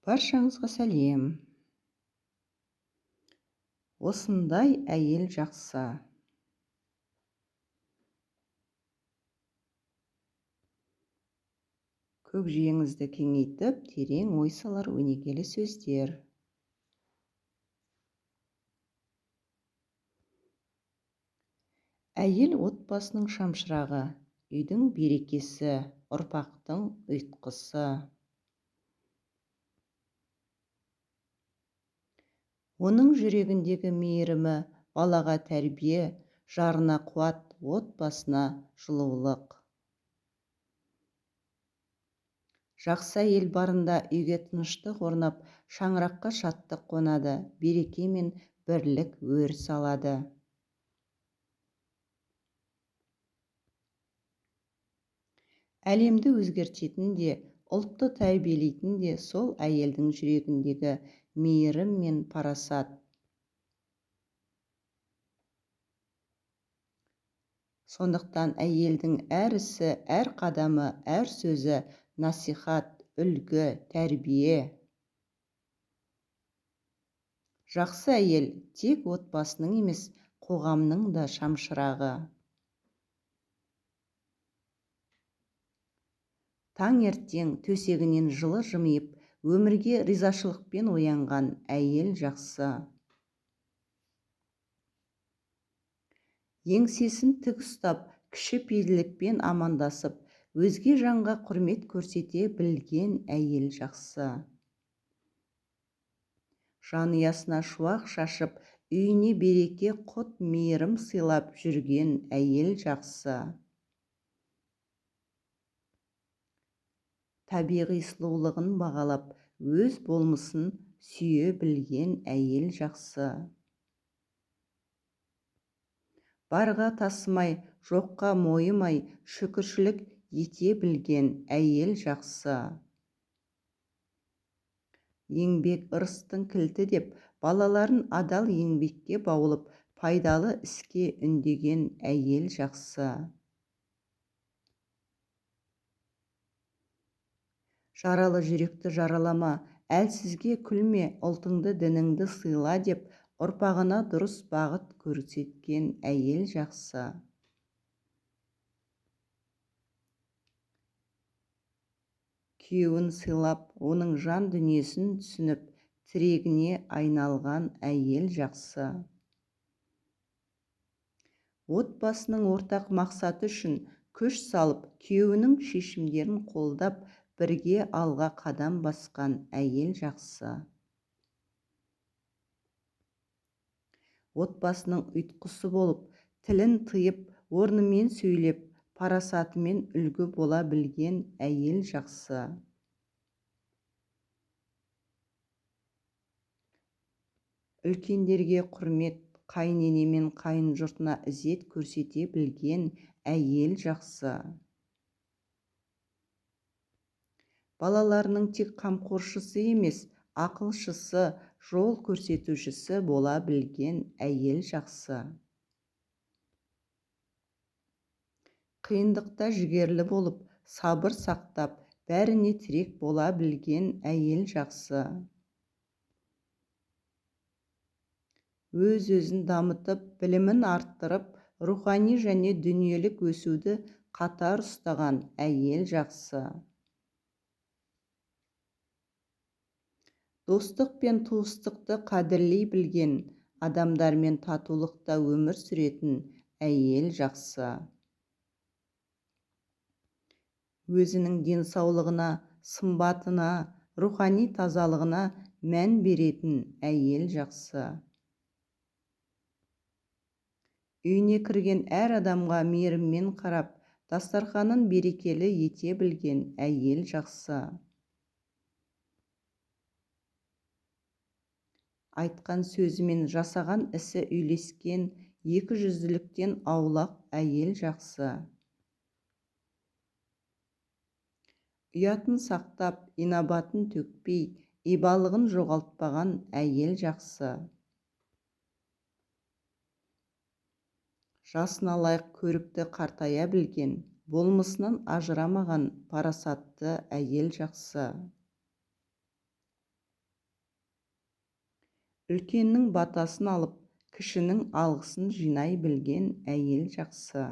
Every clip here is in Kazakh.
Баршаңызға сәлем! Осындай әйел жақсы. Көкжиегіңізді кеңейтіп, терең ой салар өнегелі сөздер. Әйел отбасының шамшырағы, үйдің берекесі, ұрпақтың ұйытқысы. Оның жүрегіндегі мейірімі балаға тәрбие, жарына қуат, отбасына жылулық. Жақсы әйел барында үйге тыныштық орнап, шаңыраққа шаттық қонады, береке мен бірлік өріс алады. Әлемді өзгертетін де, ұлтты тәрбиелейтін де сол әйелдің жүрегіндегі мейірім мен парасат. Сондықтан әйелдің әр ісі, әр қадамы, әр сөзі насихат, үлгі, тәрбие. Жақсы әйел тек отбасының емес, қоғамның да шамшырағы. Таңертең төсегінен жылы жымиып, өмірге ризашылықпен оянған әйел жақсы. Еңсесін тік ұстап, кішіпейілділікпен амандасып, өзге жанға құрмет көрсете білген әйел жақсы. Жанұясына шуақ шашып, үйіне береке, құт, мейірім сыйлап жүрген әйел жақсы. Табиғи сұлулығын бағалап, өз болмысын сүйе білген әйел жақсы. Барға тасымай, жоққа мойымай, шүкіршілік ете білген әйел жақсы. Еңбек ырыстың кілті деп, балаларын адал еңбекке баулып, пайдалы іске үндеген әйел жақсы. Жаралы жүректі жаралама, әлсізге күлме, ұлтыңды, дініңді сыйла деп, ұрпағына дұрыс бағыт көрсеткен әйел жақсы. Күйеуін сыйлап, оның жан дүниесін түсініп, тірегіне айналған әйел жақсы. Отбасының ортақ мақсаты үшін күш салып, күйеуінің шешімдерін қолдап, бірге алға қадам басқан әйел жақсы. Отбасының ұйытқысы болып, тілін тыйып, орнымен сөйлеп, парасатымен үлгі бола білген әйел жақсы. Үлкендерге құрмет, қайын ене мен қайын жұртына ізет көрсете білген әйел жақсы. Балаларының тек қамқоршысы емес, ақылшысы, жол көрсетушісі бола білген әйел жақсы. Қиындықта жігерлі болып, сабыр сақтап, бәріне тірек бола білген әйел жақсы. Өз-өзін дамытып, білімін арттырып, рухани және дүниелік өсуді қатар ұстаған әйел жақсы. Достық пен туыстықты қадірлей білген, адамдармен татулықта өмір сүретін әйел жақсы. Өзінің денсаулығына, сымбатына, рухани тазалығына мән беретін әйел жақсы. Үйіне кірген әр адамға мейіріммен қарап, дастарханын берекелі ете білген әйел жақсы. Айтқан сөзі мен жасаған ісі үйлескен, екіжүзділіктен аулақ әйел жақсы. Ұятын сақтап, инабатын төкпей, ибалығын жоғалтпаған әйел жақсы. Жасына лайық көрікті қартая білген, болмысынан ажырамаған парасатты әйел жақсы. Үлкеннің батасын алып, кішінің алғысын жинай білген әйел жақсы.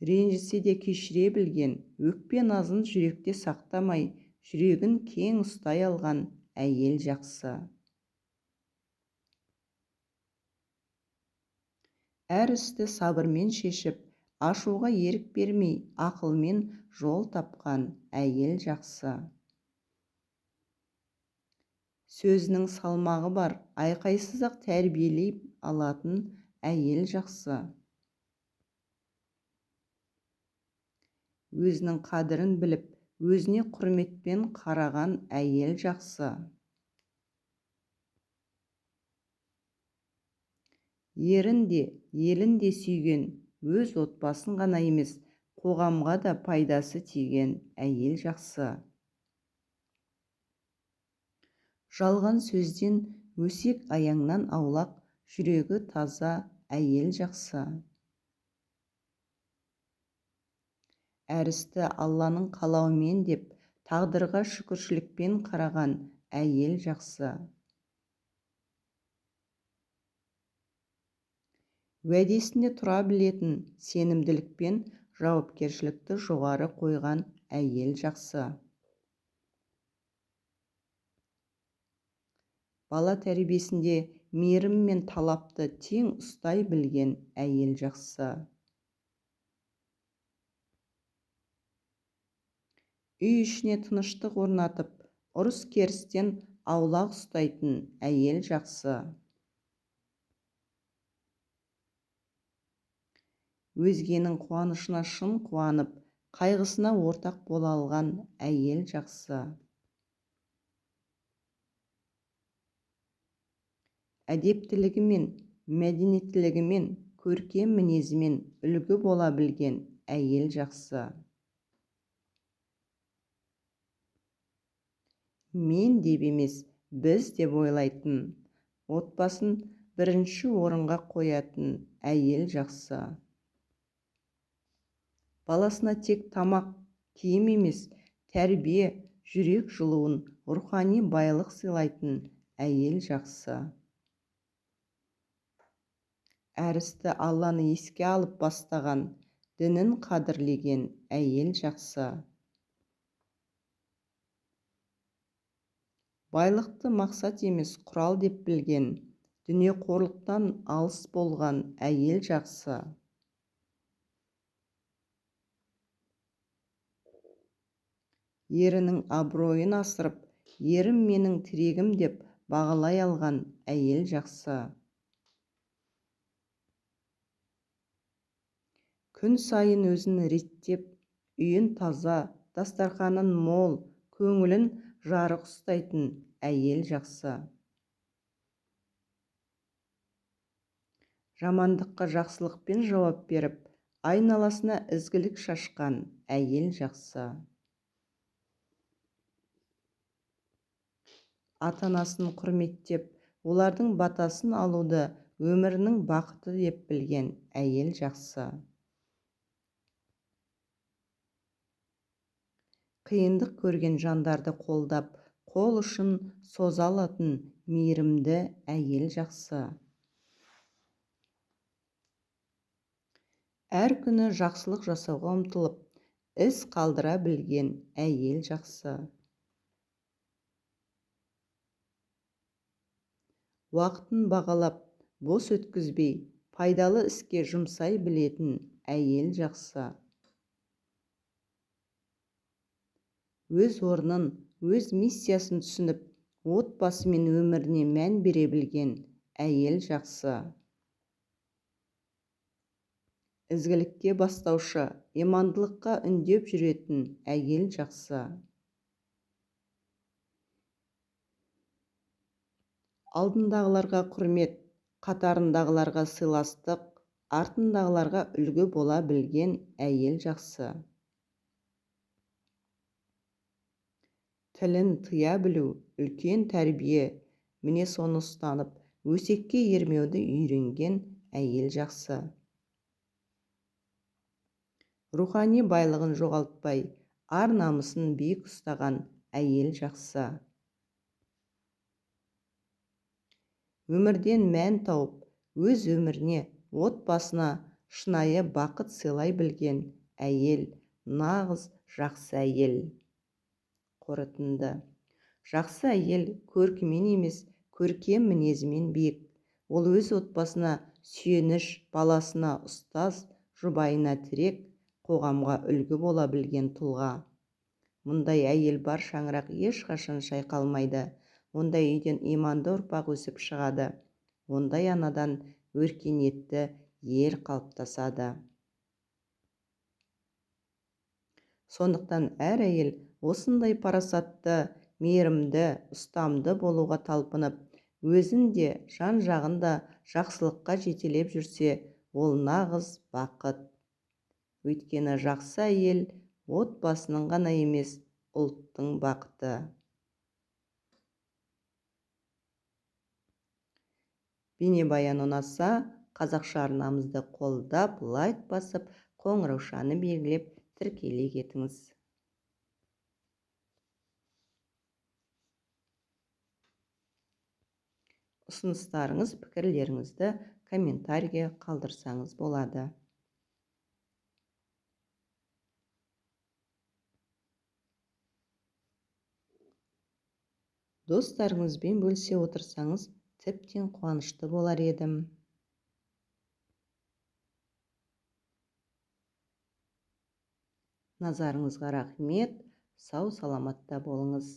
Ренжісе де кешіре білген, өкпе-назын жүректе сақтамай, жүрегін кең ұстай алған әйел жақсы. Әр істі сабырмен шешіп, ашуға ерік бермей, ақылмен жол тапқан әйел жақсы. Сөзінің салмағы бар, айқайсыз-ақ тәрбиелей алатын әйел жақсы. Өзінің қадірін біліп, өзіне құрметпен қараған әйел жақсы. Ерін де, елін де сүйген, өз отбасын ғана емес, қоғамға да пайдасы тиген әйел жақсы. Жалған сөзден, өсек аяңнан аулақ, жүрегі таза әйел жақсы. Әр істі Алланың қалауымен деп, тағдырға шүкіршілікпен қараған әйел жақсы. Уәдесінде тұра білетін, сенімділікпен жауапкершілікті жоғары қойған әйел жақсы. Бала тәрбиесінде мейірім мен талапты тең ұстай білген әйел жақсы. Үй ішіне тыныштық орнатып, ұрыс-керістен аулақ ұстайтын әйел жақсы. Өзгенің қуанышына шын қуанып, қайғысына ортақ бола алған әйел жақсы. Әдептілігімен, мәдениеттілігімен, көркем мінезімен үлгі бола білген әйел жақсы. Мен деп емес, біз деп ойлайтын, отбасын бірінші орынға қоятын әйел жақсы. Баласына тек тамақ, киім емес, тәрбие, жүрек жылуын, рухани байлық сыйлайтын әйел жақсы. Әр істі Алланы еске алып бастаған, дінін қадірлеген әйел жақсы. Байлықты мақсат емес, құрал деп білген, дүниеқорлықтан алыс болған әйел жақсы. Ерінің абыройын асырып, ерім менің тірегім деп бағалай алған әйел жақсы. Күн сайын өзін реттеп, үйін таза, дастарханын мол, көңілін жарық ұстайтын әйел жақсы. Жамандыққа жақсылықпен жауап беріп, айналасына ізгілік шашқан әйел жақсы. Ата-анасын құрметтеп, олардың батасын алуды өмірінің бақыты деп білген әйел жақсы. Қиындық көрген жандарды қолдап, қол ұшын соза алатын мейірімді әйел жақсы. Әр күні жақсылық жасауға ұмтылып, із қалдыра білген әйел жақсы. Уақытын бағалап, бос өткізбей, пайдалы іске жұмсай білетін әйел жақсы. Өз орнын, өз миссиясын түсініп, отбасы мен өміріне мән бере білген әйел жақсы. Ізгілікке бастаушы, имандылыққа үндеп жүретін әйел жақсы. Алдындағыларға құрмет, қатарындағыларға сыйластық, артындағыларға үлгі бола білген әйел жақсы. Тілін тыя білу үлкен тәрбие, міне соны ұстанып, өсекке ермеуді үйренген әйел жақсы. Рухани байлығын жоғалтпай, ар намысын биік ұстаған әйел жақсы. Өмірден мән тауып, өз өміріне, отбасына шынайы бақыт сыйлай білген әйел, нағыз жақсы әйел. Қорытынды. Жақсы әйел көркімен емес, көркем мінезімен биік. Ол өз отбасына сүйеніш, баласына ұстаз, жұбайына тірек, қоғамға үлгі бола білген тұлға. Мұндай әйел бар шаңырақ ешқашан шайқалмайды. Ондай үйден иманды ұрпақ өсіп шығады. Ондай анадан өркениетті ел қалыптасады. Сондықтан әр әйел осындай парасатты, мейірімді, ұстамды болуға талпынып, өзін де, жан-жағын да жақсылыққа жетелеп жүрсе, ол нағыз бақыт. Өйткені жақсы әйел отбасының ғана емес, ұлттың бақыты. Бейнебаян ұнаса, қазақша арнамызды қолдап, лайк басып, қоңыраушаны белгілеп, тіркеле кетіңіз. Ұсыныстарыңыз, пікірлеріңізді комментарийге қалдырсаңыз болады. Достарыңызбен бөлісе отырсаңыз, тіптен қуанышты болар едім. Назарыңызға рахмет, сау саламатта болыңыз.